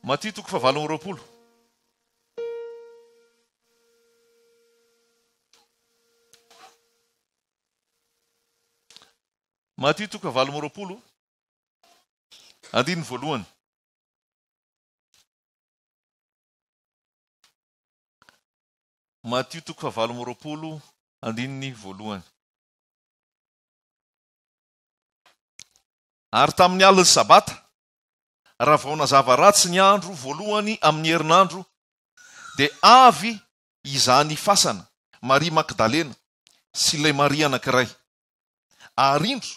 Matio toko fahavalo amby 20. Matio toko fahavalo amby 20, andininy voalohany. Matio toko fahavalo amby 20, andininy voalohany. Ary tamin'ny alin'ny Sabata, raha vao nazava ratsy ny andro voalohany amin'ny herinandro, dia avy hizaha ny fasana Maria Magdalena sy ilay Maria anankiray. Ary indro,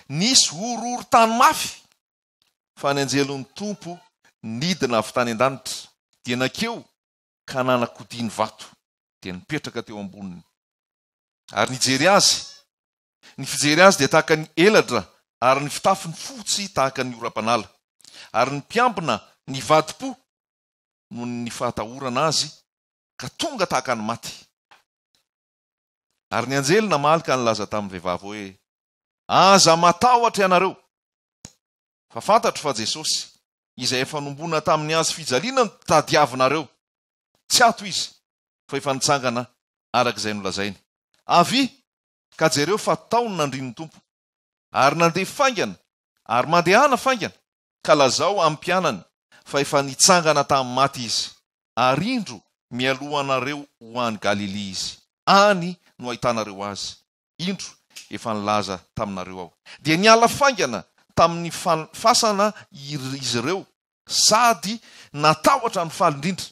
nisy horohorontany mafy, fa ny anjelin'ny Tompo nidina avy tany an-danitra, dia nankeo ka nanakodia ny vato, dia nipetraka teo amboniny. Ary nijery azy, ny fijery azy dia tahaka ny elatra ary ny fitafiny fotsy tahaka ny oram-panala. Ary ny mpiambina nivadi-po noho ny fahatahorana azy ka tonga tahaka ny maty. Ary ny anjely namaly ka nilaza tamin'ny vehivavy hoe, Aza matahotra ianareo, fa fantatro fa Jesosy, izay efa nombona tamin'ny hazo fijaliana no tadiavinareo. Tsy ato Izy, fa efa nitsangana araka izay nolazainy. Avia, ka jereo fa tao ny nandrin'ny Tompo. Ary nandeha faingana, ary mandehana faingana, ka lazao amin'ny mpianany fa efa nitsangana tamin'ny maty Izy, ary indro mialoha anareo ho any Galilia Izy, any no hahitanareo Azy. Indro, efa nilaza taminareo Aho. Dia niala faingana tamin'ny fasana izy ireo, sady natahotra no faly indrindra.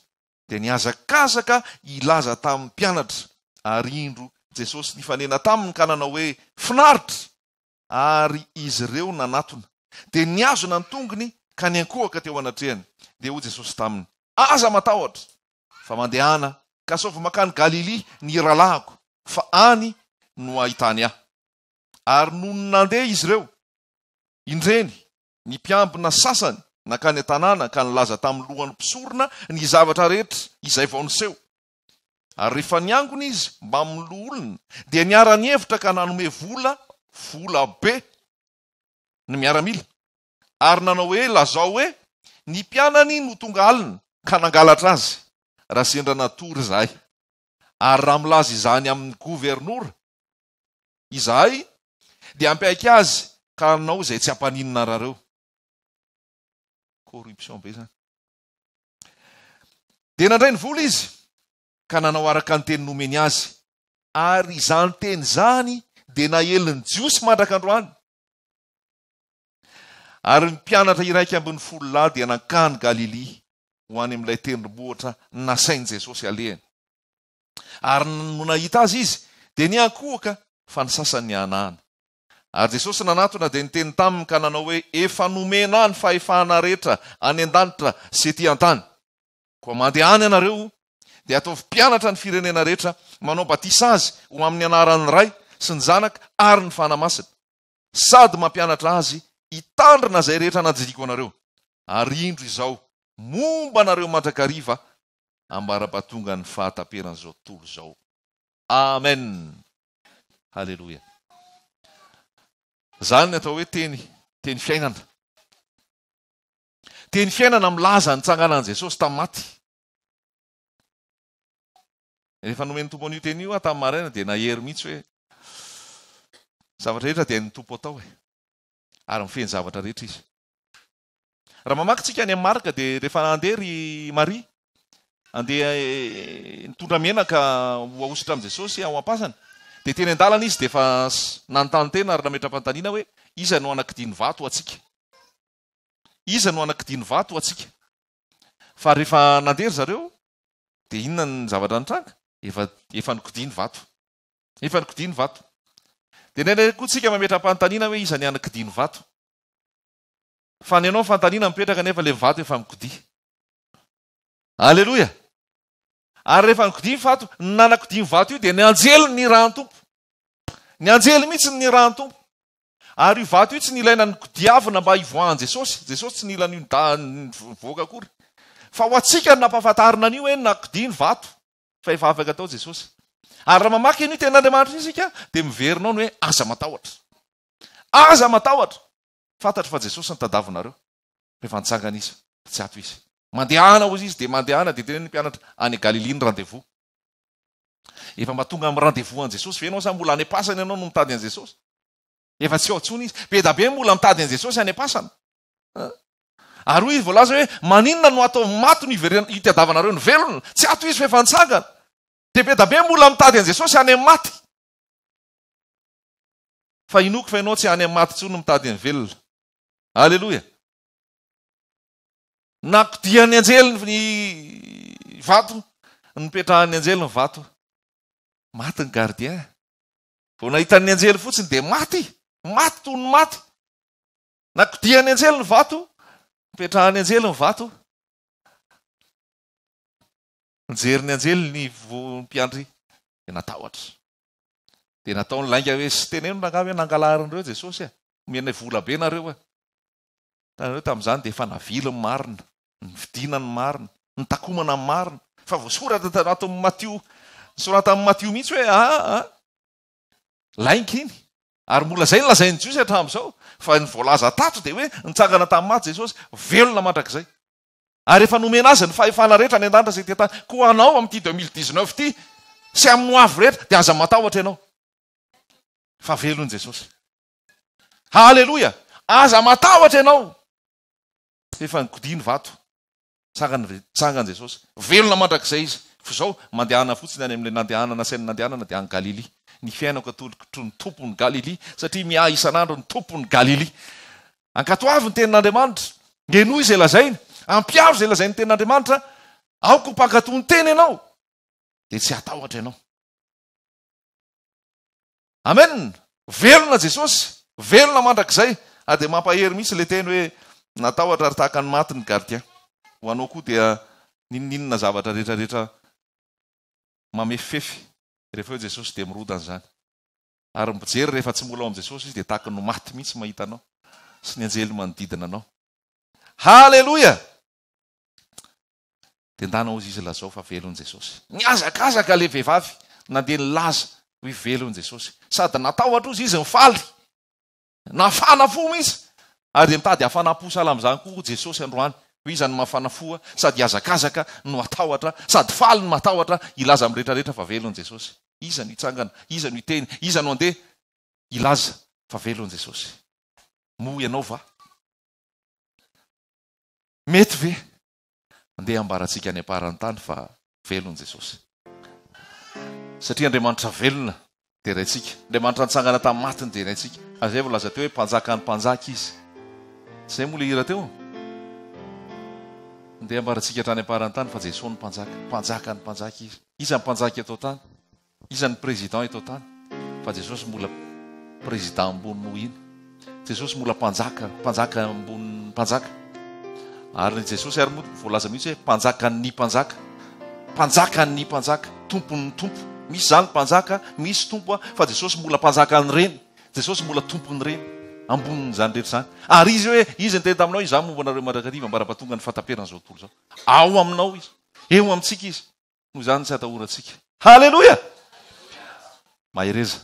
Dia nihazakazaka hilaza tamin'ny mpianatra, ary indro Jesosy nifanena taminy ka nanao hoe, Finaritra! Ary izy ireo nanatona, dia nihazona ny tongony ka niankohoka teo anatrehany. Dia hoy Jesosy taminy, Aza matahotra, fa mandehana ka asaovy mankany Galilia ny rahalahiko, fa any no hahitany Ahy. Ary nony nandeha izy ireo, indreny, ny mpiambina sasany nankany an-tanàna ka nilaza tamin'ny lohan'ny mpisorona ny zavatra rehetra izay vao niseho. Ary rehefa niangona izy mbamin'ny loholona, dia niara-nihevitra ka nanome vola, vola be, ny miaramila, ary nanao hoe, Lazao hoe, Ny mpianany no tonga alina ka nangalatra azy, raha sendra natory izahay. Ary raha milaza izany amin'ny governora izahay, dia hampiaiky azy ka hanao izay tsy hampaninona anareo. Corruption be izany. Dia nandray ny vola izy ka nanao araka ny teny nomeny azy. Ary izany teny izany dia naelin'ny Jiosy mandraka androany. Ary ny mpianatra 11 lahy dia nankany Galilia ho any amin'ilay tendrombohitra nasain'i Jesosy halehany. Ary no nahita azy izy, dia niankohoka, fa ny sasany nihanahana. Ary Jesosy nanatona dia niteny taminy ka nanao hoe, Efa nomena ahy ny fahefana rehetra any an-danitra sy ety an-tany. Koa mandehana ianareo, dia ataovy mpianatra ny firenena rehetra, manao batisa azy ho amin'ny anaran'ny Ray sy ny Zanaka ary ny Fanahy Masina, sady mampianatra azy hitandrina izay rehetra nandidiako anareo. Ary indro izao, momba anareo mandrakariva ambara-pahatongan'ny fahataperan'izao tontolo izao. Amen! Haleloia! Izany ny atao hoe teny, teny fiainana. Teny fiainana milaza ny tsanganan'i Jesosy tamin'ny maty. Rehefa nomen'ny Tompo an'io teny io aho tamin'ny maraina dia nahery mihitsy hoe zavatra rehetra dia hain'ny Tompo atao e. Ary mifehy ny zavatra rehetra izy. Raha mamaky tsika any amin'ny Marka dia rehefa nandeha ry Maria andeha nitondra menaka ho ahosotra amin'i Jesosy ao am-pasana dia teny an-dalana izy dia efa nanontany tena ary nametra-panontaniana hoe iza no hanakidia ny vato ho antsika? Iza no hanakidia ny vato ho antsika? Fa rehefa nandeha ry zareo dia inona ny zavatra nitranga? Efa efa nokidia ny vato. Efa nokidia ny vato. Dia indraindray koa tsika mametra-panontaniana hoe iza ny hanakidia ny vato? Fa ny anao ny fanontaniana mipetraka nefa le vato efa mikodia. Aleloia! Ary rehefa nikodia ny vato, ny nanakodia ny vato io dia ny anjely nirahan'ny Tompo. Ny anjely mihitsy ny nirahan'ny Tompo. Ary io vato io tsy nilaina nikodiavina mba hivoahan'i Jesosy. Jesosy tsy nila an'io nivoaka akory. Fa ho antsika no nampahafantarina an'io hoe nakodia ny vato. Fa efa afaka tao Jesosy. Ary raha mamaky an'io tenin'Andriamanitra io isika dia miverina ao ny hoe aza matahotra. Aza matahotra! Fantatro fa Jesosy no tadavinareo. Fa efa nitsangana Izy, fa tsy ato Izy. Mandehana hozy izy dia mandehana dia teneno ny mpianatra any Galilia ny rendez-vous. Efa mba tonga amin'ny rendez-vous an'i Jesosy ve ianao sa mbola any am-pasana ianao no mitady an'i Jesosy? Efa tsy ao intsony izy. Be da be mbola mitady an'i Jesosy any am-pasana. Ary hoy izy voalaza hoe maninona no atao maty no hiverena hitadiavanareo ny velona? Tsy ato izy fa efa nitsangana. Dia be da be mbola mitady an'i Jesosy any amin'ny maty. Fa inoako fa ianao tsy any amin'ny maty intsony no mitady ny velona. Aleloia. Nakodian'ny anjely ny vato, nipetrahan'ny anjely ny vato. Maty ny gardien. Vao nahita ny anjely fotsiny dia maty. Maty toy ny maty. Nakodian'ny anjely ny vato, nipetrahan'ny anjely ny vato. Nijery ny anjely ny mpiandry dia natahotra. Dia nataony lainga hoe sy teneno rangahy hoe nangalarin'ireo Jesosy e. Omenay vola be nareo e. Hitanareo tamin'izany dia efa navily ny marina, nividiana ny marina, nitakomana ny marina. Fa voasoratra tanatin'ny Matio, nosoratan'i Matio mihitsy hoe aa lainga iny. Ary mbola izay no lazain'ny Jiosy hatramin'izao. Fa ny voalaza tato dia hoe nitsangana tamin'ny maty Jesosy, velona mandrakizay. Ary efa nomena azy ny fahefana rehetra any an-danitra sy ety an-tany. Koa anao amin'ity 2019 ity sy amin'ny ho avy rehetra dia aza matahotra ianao. Fa velona Jesosy. Haleloia! Aza matahotra ianao. Efa nikodia ny vato. Tsangany, tsangany Jesosy. Velona mandrakizay izy. Fa izao, mandehana fotsiny any amin'ilay nandehanana nasainy nandehanana dia any Galilia. Ny fiainako atolotro ny Tompon'i Galilia, satria miahy isan'andro ny Tompon'i Galilia. Ankatoavy ny tenin'Andriamanitra. Henoy izay lazainy. Ampiharo izay lazain'ny tenin'Andriamanitra. Aoka ho mpankatò ny teny ianao. Dia tsy hatahotra ianao. Amen! Velona Jesosy! Velona mandrakizay! Ary dia mampahery mihitsy ilay teny hoe natahotra ary tahaka ny maty ny gardien. Ho anao koa dia n'inon'inona zavatra rehetra rehetra mamefifefy rehefa eo Jesosy dia mirodana izany. Ary ny mpijery rehefa tsy mbola ao amin'i Jesosy izy dia tahaka ny ho maty mihitsy mahita anao sy ny anjely manodidina anao. Haleloia! Dia ndana hozy izy lazao fa velona Jesosy. Nihazakazaka ilay vehivavy nandeha nilaza hoe velona Jesosy. Sady natahotra hozy izy nifaly. Nafana fo mihitsy. Ary dia mitady hafanam-po sahala amin'izany koa Jesosy androany. Hoe iza no mafana fo sady hihazakazaka no hatahotra, sady faly no matahotra hilaza amin'ny rehetra rehetra fa velona Jesosy. Iza no hitsangana? Iza no hiteny? Iza no handeha hilaza fa velona Jesosy? Moa ianao va? Mety ve? Andeha hambarantsika any am-paran'ny tany fa velona Jesosy. Satria Andriamanitra velona deraintsika. Andriamanitra nitsangana tamin'ny maty no deraintsika. Ary izay vao laza teo hoe mpanjakan'ny mpanjaka izy. Tsy izay moa ilay hira teo? Andeha hambarantsika hatrany am-paran'ny tany fa Jesosy no mpanjaka. Mpanjakan'ny mpanjaka izy. Iza ny mpanjaka eto an-tany? Iza ny président eto an-tany? Fa Jesosy mbola président ambony noho iny. Jesosy mbola mpanjaka, mpanjaka ambonin'ny mpanjaka. Ary ny Jesosy ary moa voalaza mihitsy hoe mpanjakan'ny mpanjaka. Mpanjakan'ny mpanjaka, tompon'ny tompo. Misy izany mpanjaka, misy tompo fa Jesosy mbola mpanjakan'ireny. Jesosy mbola tompon'ireny, ambonin'izany rehetra izany. Ary izy hoe, izy niteny taminao, izaho momba anareo mandrakariva ambara-pahatonga ny fahataperan'izao tontolo izao. Ao aminao izy, eo amintsika izy. Noho izany tsy atahorantsika. Haleloia! Mahereza.